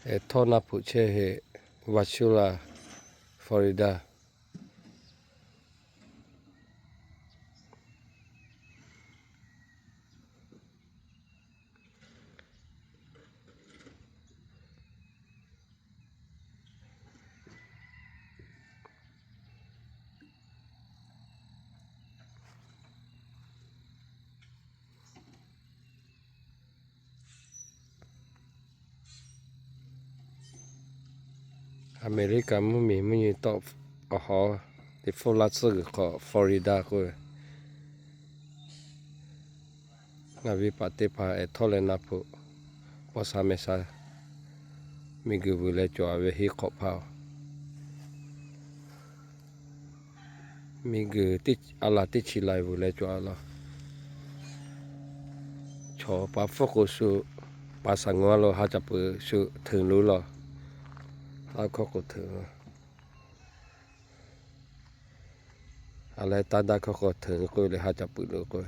Ehˍ htawˇ naˆ hpfuhˆ chehˇ heˆ, Wauchula, Florida. Aˍmeˍriˆkaˍ mvuhˇmiˬ mvuhˇ nyi tawˆ awˬ hawˉ teˇ hpfuhˇ laˇ tcuhˇ g'uiˬ hk'aw Florida k'oˆ ve, ngaˬ ve paˍ teˇ hpaˍ ehˍ htawˇ leh naˆ hpfuhˆ paw sha meh sha miˬguiˬ vuiˬ leh cawˬ ve henˇ hk'awꞈ hpaˇ-oˬ. Miˬguiˬ a laˬ teˇ chi laiˬ vuiˬ leh cawˬ a law. Chaw pa hpfuhˇ k'o shu, pa shaˍ ngawˬ a lo ha caꞈ peuˬ shu hteunˍ lo law. Taˇ hkawˇ k'o hteunˍ lo. A leh taˇ daˇ hkawˇ k'o hteunˍ k'oˆ ve le ha caꞈ peuˬ lo k'o.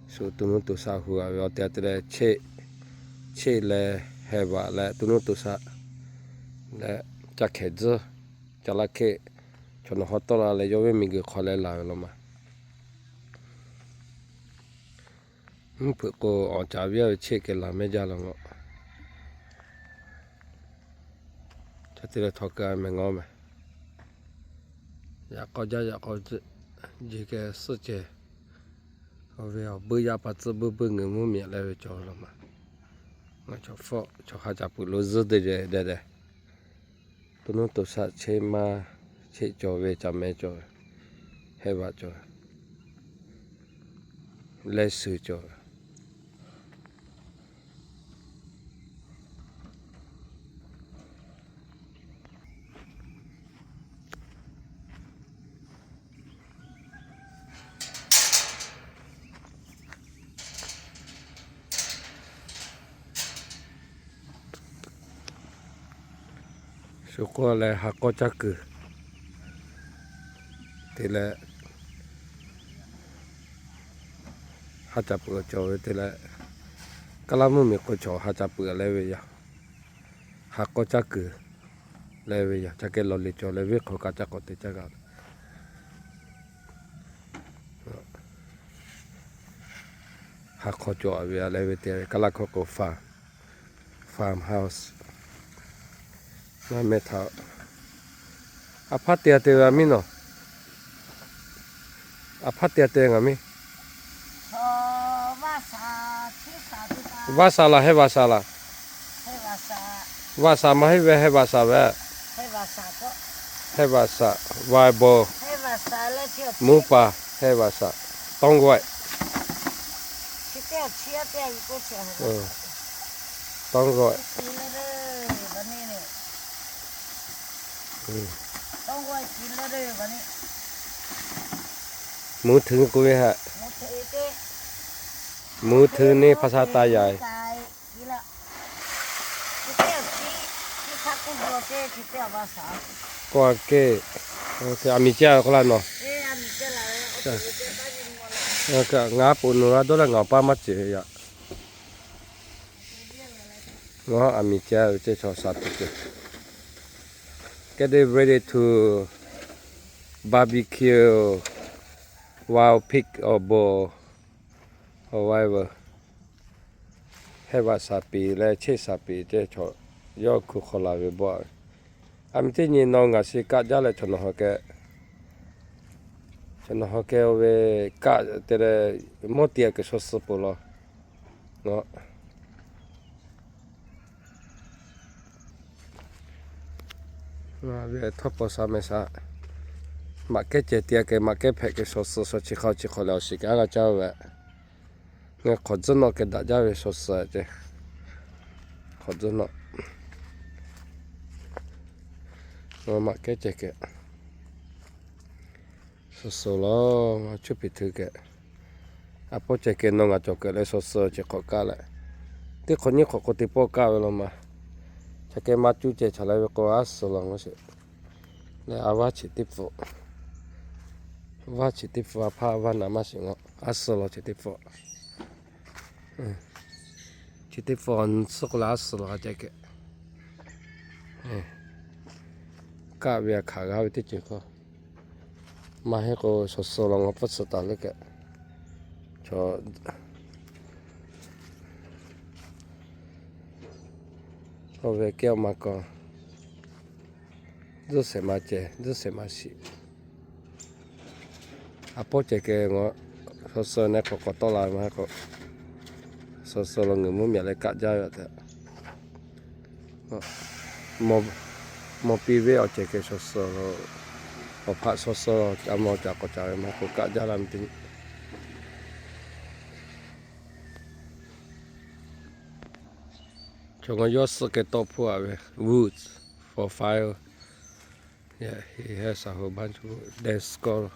Shu to nuˇ to shaˆ hu a ve awˬ te a te leh, cheˆ leh heh vaꞈ leh to nuˇ to shaˆ leh ca hkehˍ tzuhˇ ca laˇ hkehˇ, chaw nawˬ hawˉ tawˆ la leh yawˇ ve miˬguiˬ hk'aw leh laˬ ve law ma. Mvuhˇ hpeuꞈ k'o awˬ caˍ viˉ a ve cheˆ kehˬ laˬ mehˆ jaˇ law ngawˬ. Ca te leh htaw keu meh ngawˬ meh. Yaꞈ k'aw jaˇ yaꞈ k'aw jeˬ kehˬ suhˆ cehˬ. Awˬ ve awˬ buiˇ yaˇ pa tcuhˇ buiˇ buiˇ ngeuˍ mvuhˇmiˬ leh ve cawˬ law ma. Ngaˬ chaw hpfuhˇ chaw ha caꞈ peuˬ lo zuhˇ te deh deh. To nuˇ to shaˆ cheˆ maˇ cheˆ cawˬ ve caꞈ meh cawˬ, heh vaꞈ cawˬ, leh suhˍ cawˬ. Shu k'oˆ leh ha k'awˇ caˇ kuiˬ te leh ha caꞈ peuˬ cawˬ ve te leh, Kaˇlaˇ mvuhˇmiˬ k'o chaw ha caꞈ peuˬ leh ve yaˇ, ha k'awˇ caˇ kuiˬ leh ve yaˇ, ca kehˬ law le cawˬ leh venˇ hk'aw kaꞈ caˇ k'awꞈ te caˇ g'a. Ha hk'aw cawˬ a ve a leh ve te ve Kaˇlaˇ hkawˇ k'o farm, farmhouse. Maˇ meh htaꞈ a hpaˇ te a te ve a miˇ nawˬ. A hpaˇ te a te ngaˬ miˇ. Vaˇ sha laˬ heh vaꞈ sha laˬ. Vaꞈ sha maˇ heˆ ve heh vaꞈ sha ve. Heh vaꞈ sha, vaꞈ bon, mvuhˇ paˍ, heh vaꞈ sha, tawˇ g'awˇ, tawˇ g'awˇ. Mvuhˇ hteuꞈ k'oˆ ve hehꞈ. Mvuhˇ hteuꞈ neˇ hpa sha taˇ yaꞈ. K'oˆ a kehˬ, a miˬ ceh k'oˆ laˇ nawˬ. Ngaˬ poꞈ nawˬ g'a dawˇ leh ngaˬ awˬ paˇ maˇ ceuˬ ve yaꞈ. Ngaˬ a miˬ ceh ve ceh chaw shaˍ tuˬ ceh. Getting ready to barbecue wild pig or boar or whatever. Heh vaꞈ sha piˍ leh cheˆ sha piˍ ceh chaw yawˇ hkuˇ hk'aw laˬ ve bawˆ. A miˬ teˇ nyi nawˬ ngaˬ shi kaˆ jaˇ leh chaw nawˬ hawˉ keh, chaw nawˬ hawˉ keh oˇ ve kaˆ te leh mawˇ te a kehˬ shaw suh peuˬ law. Ngaˬ ve htawˇ paw sha meh sha, maꞈ kehˉ ceh te a kehˬ maꞈ kehˉ hpehꞈ kehˬ shaw suh shaw chi hk'aw chi hk'aw leh awˬ shiˍ kehˬ a g'a caˇ ve. Ngaˬ hk'awꞈ tzuhˇ nawˆ kehˬ daꞈ jaˇ ve shaw suh ceh. Hk'awꞈ tzuhˇ nawˆ, ngaˬ maꞈ kehˉ ceh kehˬ shaw suh law. Ngaˬ cuˇ piˍ htui kehˬ, a pawˇ ceh kehˬ nawˬ ngaˬ cawˬ kehˬ leh shaw suh chi hk'awꞈ kaˆ leh, teˇ hk'awꞈ nyiˇ hk'awꞈ k'o teˇ pawˆ kaˆ ve law ma. Chaꞈ kehˬ maˇ cuˇ ceh chaꞈ leh ve k'o a suh law ngaˬ sheˍ. Leh a vaˇ chi teˇ pfuhˆ, vaˇ chi teˇ pfuhˆ a hpaˇ vaˇ naˍ maˇ shiˍ ngaw a suh law chi teˇ pfuhˆ. Chi teˇ pawˆ suhˉ k'oˆ la suh la ceh keh, kaˆ ve a hkanˍ g'a ve teˇ ceuˬ hk'aw, maˇ heˆ k'o shaw suh la ngaˬ pawˆ suh taˍ leh keh, chaw, k'oˆ ve kehˉ maˇ kaw, zuhˇ shehˍ ma ceh zuhˇ shehˍ ma shiˍ. A pawˆ ceh keh ngaˬ shaw suh nehˬ k'awꞈ k'awꞈ tawˆ la ve maˇ heˆ k'o, shaw suh la ngeuˍ mvuhˇ miˬ leh kaˆ jaˇ ve tehꞈ, mawˬ piˇ ve awˬ ceh keh shaw suh la, awˬ hpaꞈ shaw suh la ca mawˬ ca k'awꞈ ca ve maˇ heˆ k'o kaˆ jaˇ la ve teˇ nyi. Chaw ngaˬ yawˇ suh keh tawˆ hpfuhˆ a ve, wood for fire. He has a whole bunch of dead squirrel.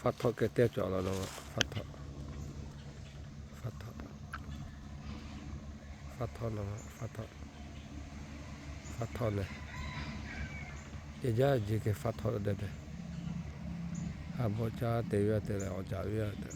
Faˉ htawˆ keh teˇ cawˬ la la, faˉ htawˆ, faˉ htawˆ, faˉ htawˆ na, faˉ htawˆ, faˉ htawˆ neh, ce jaˇ ji keh faˉ htawˆ deh deh, ha bawˆ caˇ te ve a te leh awˬ caꞈ ve a te.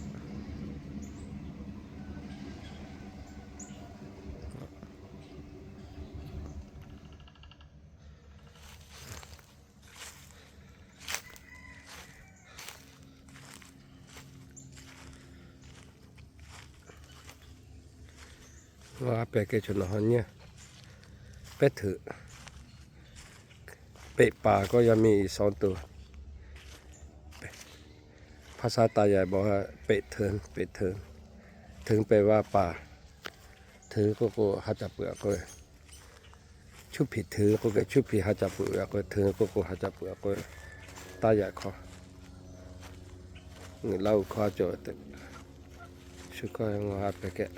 Ngaˬ a pehˬ keh chaw nawˬ hui nyi, pehˉ hteuꞈ, peꞈ paˍ k'oˆ yaˇ miˇ i saw tuˬ. Hpaˇ shaˉ taˇ yaꞈ bawˬ ha peꞈ hteuꞈ, peꞈ hteuꞈ, hteuꞈ pehꞈ vaˇ paˍ, hteuꞈ k'oˆ k'o ha caꞈ peuˬ a k'o, chuˇ hpiˍ hteuꞈ k'oˆ keh chuˇ hpiˍ ha caꞈ peuˬ a k'o, hteuꞈ k'oˆ k'o ha caꞈ peuˬ a k'o, taˇ yaꞈ hk'aw, ngaˬ Laˇ huˍ hkawˇ a cawˬ tehꞈ, shu hkawˇ ngaˬ a pehˬ keh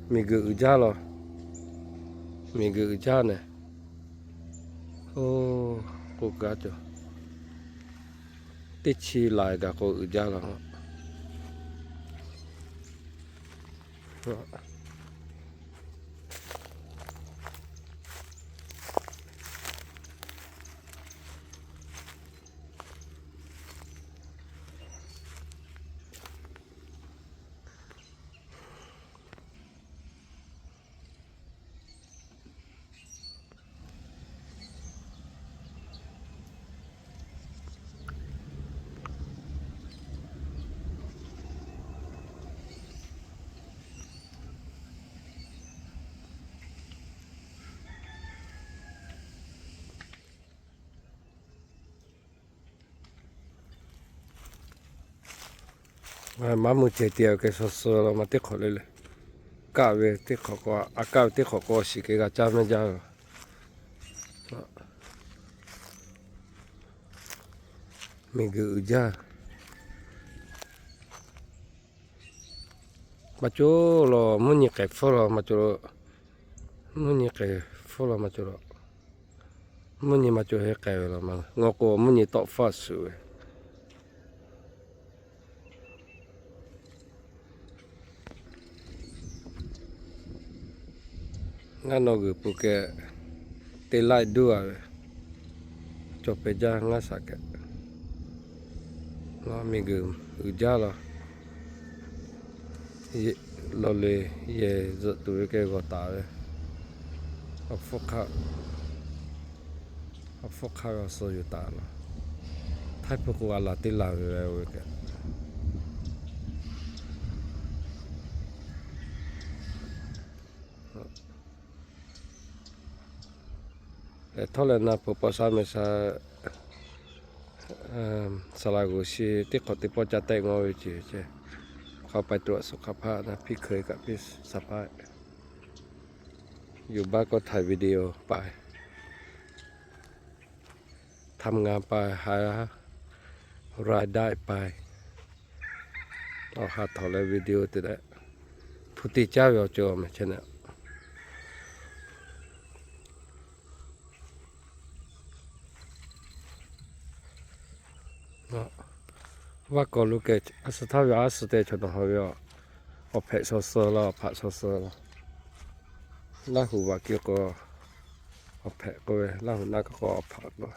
miˬguiˬ uiˍ jaˇ la, miˬguiˬ uiˍ jaˇ neh, oˇ, k'oˆ kaꞈ cawˬ, teˇ chi laiˬ gaˬ k'o uiˍ jaˇ la. Maˇ mvuh ceh tiꞈ a keh shaw suh la maˇ teˇ hk'awꞈ le le. Kaˆ ve teˇ hk'awꞈ k'o, a kaˆ ve teˇ hk'awꞈ k'o shiˍ keh g'a caˇ mehˇ jaˇ ve. Miˬguiˬ uiˍ jaˇ. Maˇ cawˬ la mvuhˇ nyi k'ehˬ hpfuhˇ la maˇ cawˬ la, mvuhˇ nyi k'ehˬ hpfuhˇ la maˇ cawˬ la, mvuhˇ nyi maˇ cawˬ heˆ k'ai ve la maˇ. Ngaˬ k'o mvuhˇ nyi tawˆ hpfuhˇ a suhˍ ve. Ngaˇ nawˬ g'uiˬ peuˬ keh teˇ laiˆ duˇ a ve, cawˬ pehˬ jaˇ ngaˇ shaˍ keh. Miˬguiˬ uiˍ jaˇ la, law le yehˬ zuhꞈ tuˬ ve keh g'awˬ taˍ ve, awˬ hpfuhˇ hk'aˇ ve awˬ suh yuˬ taˍ la. Htaiˇ hpu k'o a laˬ teˇ laˬ ve ve keh. Htawˇ leh na peuˬ paw sha meh sha, saˍ laˍ g'uˬ shi teˇ hk'awꞈ teˇ pawˆ caˇ tehˆ ngawˇ ve ce ce, hk'aw pai tuꞈ a suhˍ hk'a hpaˇ na piˇ hkeu kaꞈ piˇ saˍ paˆ. Yuˬ baˆ kawˇ htaiˍ video pai, ทำงานไป haiˬ a, รายได้ไป. Awˬ ha htawnˍ leh video te leh hpu te caˇ ve awˬ ceuˬ awˬ meh chehˇ neh. Vaˇ kawˬ lo keh a suh htaˇ ve a suh te chaw nawˬ ha ve, awˬ hpehꞈ shaw suh la, awˬ hpaꞈ shaw suh la. Laˇ huˍ vaꞈ keh k'o awˬ hpehꞈ k'oˆ ve, Laˇ huˍ naˆ k'o awˬ hpaꞈ k'oˆ ve.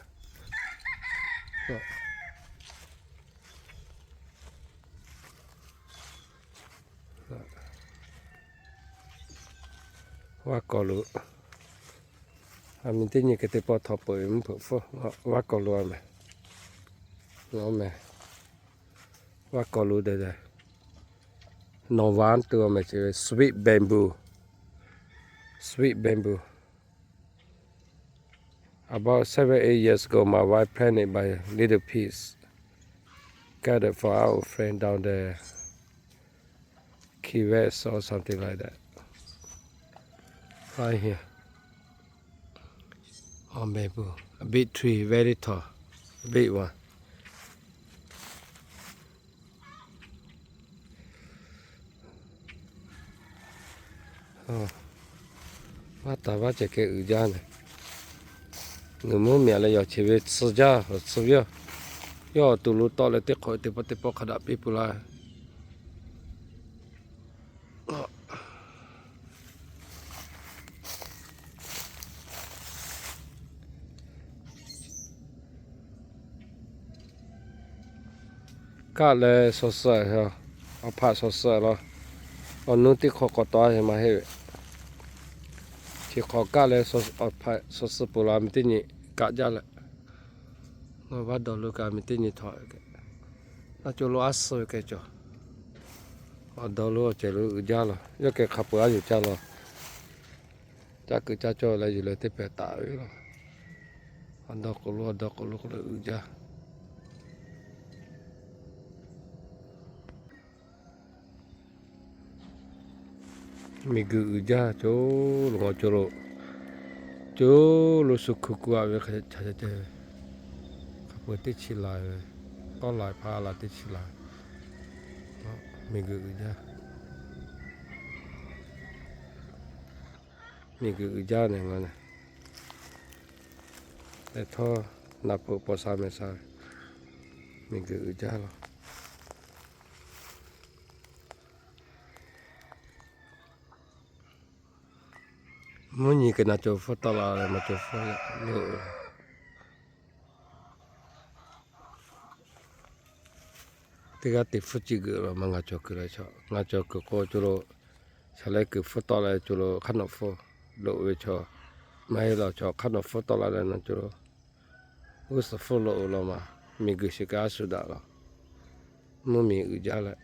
Vaˇ kawˬ lo, a mi teˇ nyi hk'e teˇ pawˆ htaw peuˬ ve mvuhˇ hpeuꞈ hpfuhˇ, vaˇ kawˬ lo a mehˍ. Ngaˬ mehˍ, vaˇ kawˬ lo deh deh. Nawˬ va tuˬ a mehˍ ce ve sweet bamboo, sweet bamboo. About seven, eight years ago, my wife planted by a little piece, gathered for our friend down there, Key West or something like that. Right here. On bamboo. A big tree, very tall. A big one. Vaˇ taˍ vaˇ ceh keh uiˍ jaˇ neh. Ngaˬ mvuhˇ miˬ a leh yawˬ cheˬ ve tcuh jaˇ, tcuh ve yoˬ. Yawˇ awˬ tuˬ lo tawˆ leh teˇ hk'awꞈ teˇ pawˆ teˇ pawˆ hk'a daꞈ piˇ peuˬ laˇ. Kaˆ leh shaw suh, awˬ hpaꞈ shaw suh law. Awˬ nuˇ teˇ hk'awꞈ k'awꞈ taw a heh maˇ heˆ ve. Chi hk'awꞈ kaˆ leh awˬ hpaꞈ shaw suh peuˬ la mi teˇ nyi kaˆ jaˇ leh, ngaˬ vaˇ dawˬ lo kaꞈ mi teˇ nyi htaꞈ, a co lo a suh ve keh cawˬ. Awˬ dawˬ lo awˬ cehˬ lo uiˍ jaˇ law. Yawˇ keh hk'a peuˬ a yuˬ caˇ law. Caˇ kuiˬ caˇ cawˇ leh yuˬ leh teˇ hpehꞈ taˍ ve law. Awˬ dawˬ k'oꞈ lo awˬ dawˬ k'oꞈ lo k'oꞈ lo uiˍ jaˇ. Miˬ guiˬ uiˍ jaˇ co lo ngaˬ co lo, co lo shu hku ku a ve hk'e ca ca ceh ve. Hk'a peu teˇ chi la ve, tawˇ la hpaˇ la teˇ chi la. Miˬ guiˬ uiˍ jaˇ. Miˬ guiˬ uiˍ jaˇ neh ngaˬ neh. Leh htawˇ naˍ peuˬ paw sha meh sha ve. Miˬ guiˬ uiˍ jaˇ law. Mvuhˇ nyi keh naˍ cawˬ hpfuhˇ tawˆ la leh maˇ cawˬ hpfuhˇ yaꞈ lo. Teˇ g'aˇ te hpfuhˇ ciˇ geuꞈ law maˇ ngaˬ cawˬ kuiˬ leh chaw, ngaˬ cawˬ kuiˬ k'o co lo, shaˍ leh kuiˬ hpfuhˇ tawˆ leh co lo hk'aˇ nawꞈ hpfuhˇ loꞈ ve chaw, maˇ heˆ law chaw hk'aˇ nawꞈ hpfuhˇ tawˆ la leh naˬ co lo, g'uˇ suhˍ hpfuhˇ loꞈ law maˇ, miˬ guiˬ shiˍ kaꞈ a shu daꞈ law. Mvuhˇ miˬ uiˍ jaˇ leh